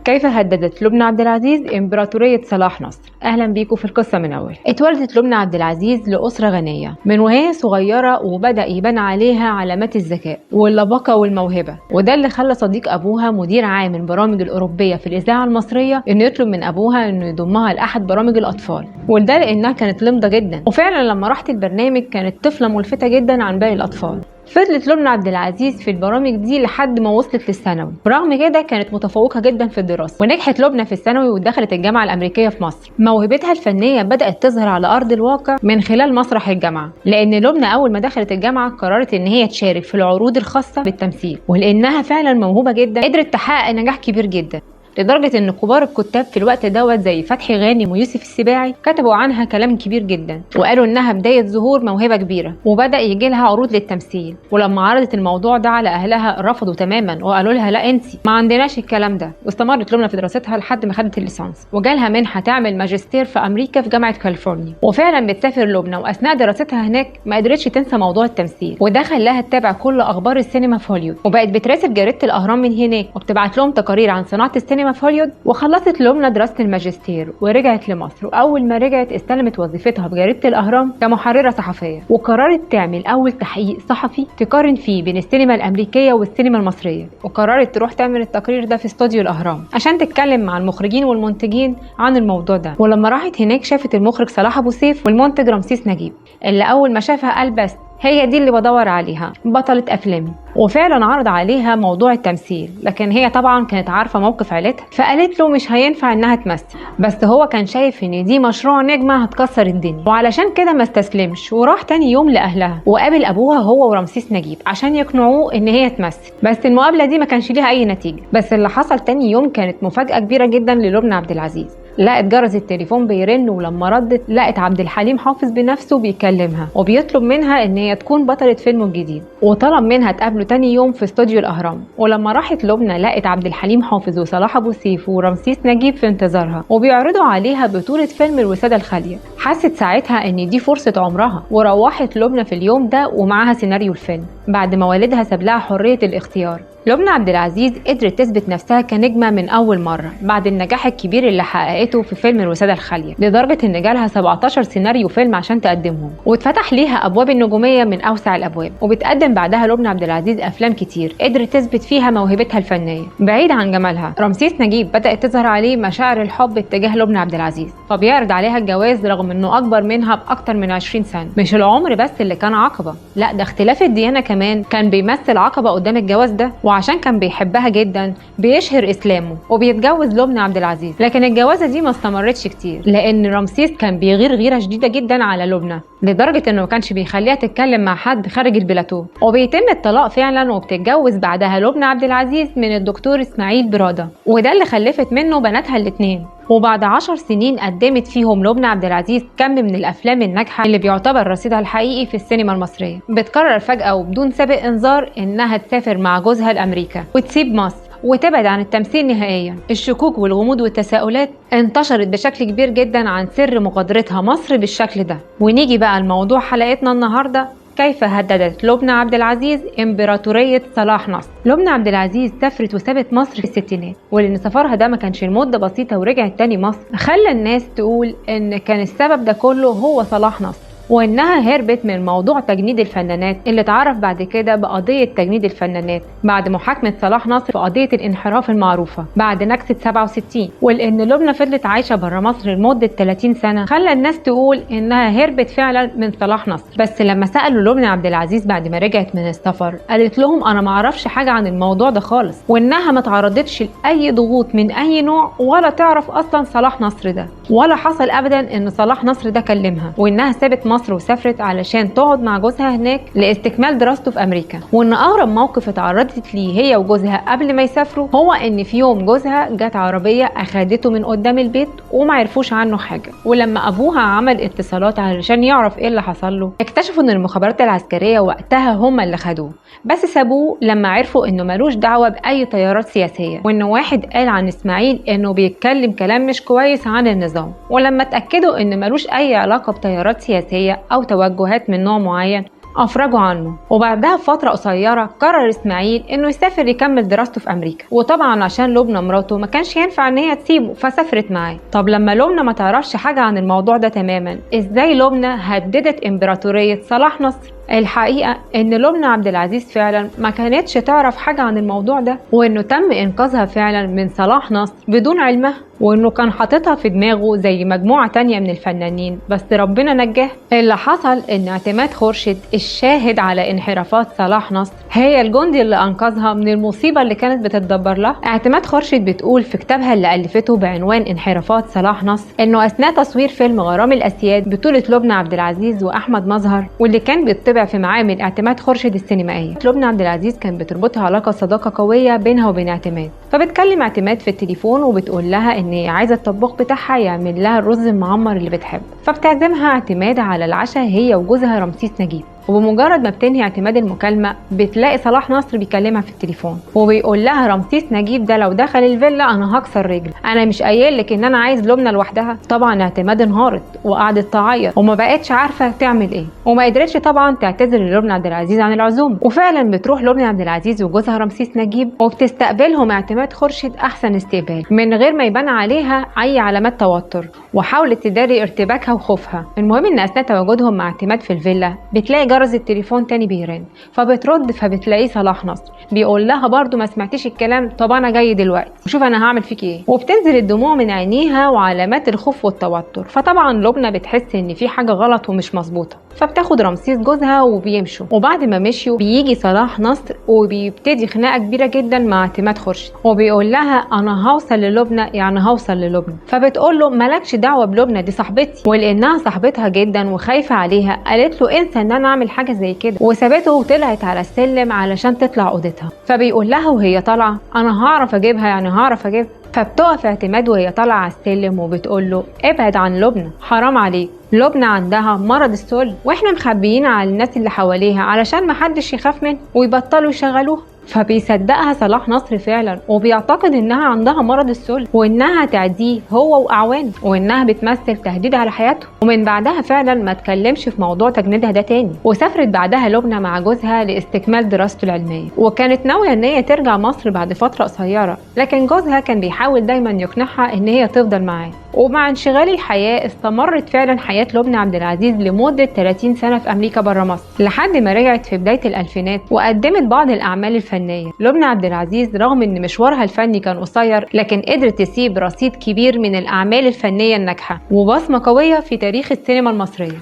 كيف هددت لبنى عبد العزيز امبراطورية صلاح نصر؟ اهلا بيكم في القصة من اول. اتولدت لبنى عبد العزيز لأسرة غنية من وهي صغيرة، وبدأ يبان عليها علامات الذكاء واللباقة والموهبة، وده اللي خلى صديق ابوها مدير عام البرامج الأوروبية في الإذاعة المصرية انه يطلب من ابوها انه يضمها لأحد برامج الأطفال، وده لانها كانت لمضة جدا، وفعلا لما راحت البرنامج كانت طفلة ملفتة جدا عن باقي الأطفال. فضلت لبنى عبد العزيز في البرامج دي لحد ما وصلت للثانوي، برغم كده كانت متفوقة جدا في الدراسة، ونجحت لبنى في الثانوي ودخلت الجامعة الأمريكية في مصر. موهبتها الفنية بدأت تظهر على أرض الواقع من خلال مسرح الجامعة، لأن لبنى أول ما دخلت الجامعة قررت إن هي تشارك في العروض الخاصة بالتمثيل، ولأنها فعلا موهوبة جدا قدرت تحقق نجاح كبير جدا، لدرجة ان كبار الكتاب في الوقت دوت زي فتحي غانم ويوسف السباعي كتبوا عنها كلام كبير جدا، وقالوا انها بداية ظهور موهبة كبيرة، وبدأ يجي لها عروض للتمثيل. ولما عرضت الموضوع ده على اهلها رفضوا تماما وقالوا لها لا انسي، ما عندناش الكلام ده. واستمرت لبنى في دراستها لحد ما خدت الليسانس، وجالها منحة تعمل ماجستير في امريكا في جامعة كاليفورنيا، وفعلا بتسافر لبنى. واثناء دراستها هناك ما قدرتش تنسى موضوع التمثيل، وده خلاها تتابع كل اخبار السينما في هوليوود، وبقت بتراسل جريدة الاهرام من هناك وبتبعت لهم تقارير عن صناعة السينما في هوليوود. وخلصت لبنى دراسة الماجستير ورجعت لمصر، وأول ما رجعت استلمت وظيفتها بجريدة الأهرام كمحررة صحفية، وقررت تعمل أول تحقيق صحفي تقارن فيه بين السينما الأمريكية والسينما المصرية، وقررت تروح تعمل التقرير ده في استوديو الأهرام عشان تتكلم مع المخرجين والمنتجين عن الموضوع ده. ولما راحت هناك شافت المخرج صلاح أبو سيف والمنتج رمسيس نجيب، اللي أول ما شافها قال بس هي دي اللي بدور عليها، بطلة أفلامي. وفعلا عرض عليها موضوع التمثيل، لكن هي طبعا كانت عارفة موقف عيلتها، فقالت له مش هينفع انها تمثل، بس هو كان شايف ان دي مشروع نجمة هتكسر الدنيا، وعلشان كده ما استسلمش وراح تاني يوم لأهلها وقابل ابوها هو ورمسيس نجيب عشان يقنعوه ان هي تمثل. بس المقابلة دي ما كانش ليها اي نتيجة. بس اللي حصل تاني يوم كانت مفاجأة كبيرة جدا للبنى عبد العزيز. لقت جرس التليفون بيرن، ولما ردت لقت عبد الحليم حافظ بنفسه بيكلمها وبيطلب منها ان هي تكون بطلة فيلمه الجديد، وطلب منها تقابله تاني يوم في استوديو الأهرام. ولما راحت لبنى لقت عبد الحليم حافظ وصلاح أبو سيف ورمسيس نجيب في انتظارها وبيعرضوا عليها بطولة فيلم الوسادة الخالية. حست ساعتها ان دي فرصة عمرها، وروحت لبنى في اليوم ده ومعاها سيناريو الفيلم بعد ما والدها ساب لها حرية الاختيار. لبنى عبد العزيز قدرت تثبت نفسها كنجمة من أول مرة بعد النجاح الكبير اللي حققته في فيلم الوسادة الخالية، لدرجة إن جالها 17 سيناريو فيلم عشان تقدمهم، واتفتح ليها أبواب النجومية من أوسع الأبواب. وبتقدم بعدها لبنى عبد العزيز أفلام كتير قدرت تثبت فيها موهبتها الفنية. بعيد عن جمالها، رمسيس نجيب بدأت تظهر عليه مشاعر الحب اتجاه لبنى عبد العزيز، فبيعرض عليها الجواز رغم إنه أكبر منها بأكتر من 20 سنة. مش العمر بس اللي كان عقبة، لا ده اختلاف الديانة كمان كان بيمثل عقبة قدام الجواز ده. وعشان كان بيحبها جدا بيشهر اسلامه وبيتجوز لبنى عبد العزيز. لكن الجوازه دي ما استمرتش كتير، لان رمسيس كان بيغير غيره شديدة جدا على لبنى، لدرجة انه ما كانش بيخليها تتكلم مع حد خارج البلاتو. وبيتم الطلاق فعلا، وبتتجوز بعدها لبنى عبد العزيز من الدكتور اسماعيل براده، وده اللي خلفت منه بناتها الاثنين. وبعد 10 سنين قدمت فيهم لبنى عبد العزيز كم من الافلام الناجحة اللي بيعتبر رصيدها الحقيقي في السينما المصرية. بتقرر فجاة وبدون سابق انذار انها تسافر مع جوزها لامريكا وتسيب مصر وتبعد عن التمثيل نهائيا. الشكوك والغموض والتساؤلات انتشرت بشكل كبير جدا عن سر مغادرتها مصر بالشكل ده. ونيجي بقى لموضوع حلقتنا النهارده، كيف هددت لبنى عبد العزيز امبراطورية صلاح نصر. لبنى عبد العزيز سافرت وسابت مصر في الستينات، ولان سفرها ده ما كانش لمدة بسيطة ورجعت تاني مصر، خلى الناس تقول ان كان السبب ده كله هو صلاح نصر، وانها هربت من موضوع تجنيد الفنانات اللي اتعرف بعد كده بقضية تجنيد الفنانات بعد محاكمة صلاح نصر في قضية الانحراف المعروفة بعد نكسة 67. ولان لبنى فضلت عايشة برا مصر لمدة 30 سنة خلى الناس تقول انها هربت فعلا من صلاح نصر. بس لما سألوا لبنى عبد العزيز بعد ما رجعت من السفر قالت لهم انا ما اعرفش حاجة عن الموضوع ده خالص، وانها ما تعرضتش لاي ضغوط من اي نوع ولا تعرف اصلا صلاح نصر ده، ولا حصل ابدا ان صلاح نصر ده كلمها، وانها سابت مصر وسافرت علشان تقعد مع جوزها هناك لاستكمال دراسته في امريكا. وان اغرب موقف اتعرضت ليه هي وجوزها قبل ما يسافروا هو ان في يوم جوزها جت عربية اخدته من قدام البيت وما عرفوش عنه حاجة، ولما ابوها عمل اتصالات علشان يعرف ايه اللي حصل له اكتشفوا ان المخابرات العسكرية وقتها هم اللي خدوه، بس سابوه لما عرفوا انه ملوش دعوه باي تيارات سياسية، وان واحد قال عن اسماعيل انه بيتكلم كلام مش كويس عن النظام، ولما اتاكدوا ان ملوش اي علاقة بتيارات سياسية او توجهات من نوع معين افرجوا عنه. وبعدها بفترة قصيرة قرر اسماعيل انه يسافر يكمل دراسته في امريكا، وطبعا عشان لبنى مراته ما كانش ينفع ان هي تسيبه فسافرت معاه. طب لما لبنى ما تعرفش حاجة عن الموضوع ده تماما، ازاي لبنى هددت امبراطورية صلاح نصر؟ الحقيقة ان لبنى عبد العزيز فعلا ما كانتش تعرف حاجة عن الموضوع ده، وانه تم انقاذها فعلا من صلاح نصر بدون علمها، وانه كان حاططها في دماغه زي مجموعة تانية من الفنانين، بس ربنا نجاه. اللي حصل ان اعتماد خورشيد الشاهد على انحرافات صلاح نصر هي الجندي اللي انقذها من المصيبة اللي كانت بتتدبر لها. اعتماد خورشيد بتقول في كتابها اللي ألفته بعنوان انحرافات صلاح نصر انه اثناء تصوير فيلم غرام الاسياد بطولة لبنى عبد العزيز واحمد مظهر، واللي كان بيطبع في معامل اعتماد خورشيد السينمائية، لبنى عبد العزيز كان بتربطها علاقة صداقة قوية بينها وبين اعتماد. فبتكلم اعتماد في التليفون وبتقول لها ان عايزه الطباخ بتاعها يعمل لها الرز المعمر اللي بتحبه، فبتعزمها اعتماد على العشاء هي وجوزها رمسيس نجيب. وبمجرد ما بتنهي اعتماد المكالمة بتلاقي صلاح نصر بيكلمها في التليفون وبيقول لها رمسيس نجيب ده لو دخل الفيلا انا هكسر رجله، انا مش قايل لك ان انا عايز لبنى لوحدها. طبعا اعتماد انهارت وقعدت تعيط وما بقتش عارفه تعمل ايه، وما قدرتش طبعا تعتذر للبنى عبد العزيز عن العزومة. وفعلا بتروح لبنى عبد العزيز وجوزها رمسيس نجيب وبتستقبلهم اعتماد خورشيد احسن استقبال من غير ما يبان عليها اي علامات توتر، وحاولت تداري ارتباكها وخوفها. المهم ان اثناء تواجدهم مع اعتماد في الفيلا بتلاقي جرس التليفون تاني بيرن، فبترد فبتلاقيه صلاح نصر بيقول لها برضو ما سمعتيش الكلام، طب انا جاي دلوقتي وشوف انا هعمل فيك ايه. وبتنزل الدموع من عينيها وعلامات الخوف والتوتر. فطبعا لبنى بتحس ان في حاجة غلط ومش مظبوطة، فبتاخد رمسيس جوزها وبيمشوا. وبعد ما مشيوا بيجي صلاح نصر وبيبتدي خناقه كبيرة جدا مع اعتماد خورشيد وبيقول لها انا هوصل للبنى، يعني هوصل للبنى. فبتقول له مالكش دعوه بلبنى دي صاحبتي، ولانها صاحبتها جدا وخايفة عليها قالت له انسى ان انا اعمل حاجة زي كده، وسابته وطلعت على السلم علشان تطلع اوضتها. فبيقول لها وهي طالعه انا هعرف اجيبها، يعني هعرف اجيبها. فبتقف اعتماد وهي طالعه على السلم وبتقول له ابعد عن لبنى، حرام عليك، لبنى عندها مرض السل واحنا مخبيين على الناس اللي حواليها علشان محدش يخاف منه ويبطلوا يشغلوها. فبيصدقها صلاح نصر فعلا وبيعتقد انها عندها مرض السل وانها تعديه هو واعوانه وانها بتمثل تهديد على حياته. ومن بعدها فعلا ما تكلمش في موضوع تجنيدها ده تاني. وسافرت بعدها لبنى مع جوزها لاستكمال دراسته العلمية، وكانت ناوية ان هي ترجع مصر بعد فترة قصيرة، لكن جوزها كان بيحاول دايما يقنعها ان هي تفضل معاه. ومع انشغال الحياة استمرت فعلا حياة لبنى عبد العزيز لمدة 30 سنة في امريكا بره مصر، لحد ما رجعت في بداية الالفينات وقدمت بعض الاعمال الفنية. لبنى عبد العزيز رغم ان مشوارها الفني كان قصير، لكن قدرت تسيب رصيد كبير من الاعمال الفنية الناجحة وبصمه قوية في تاريخ السينما المصرية.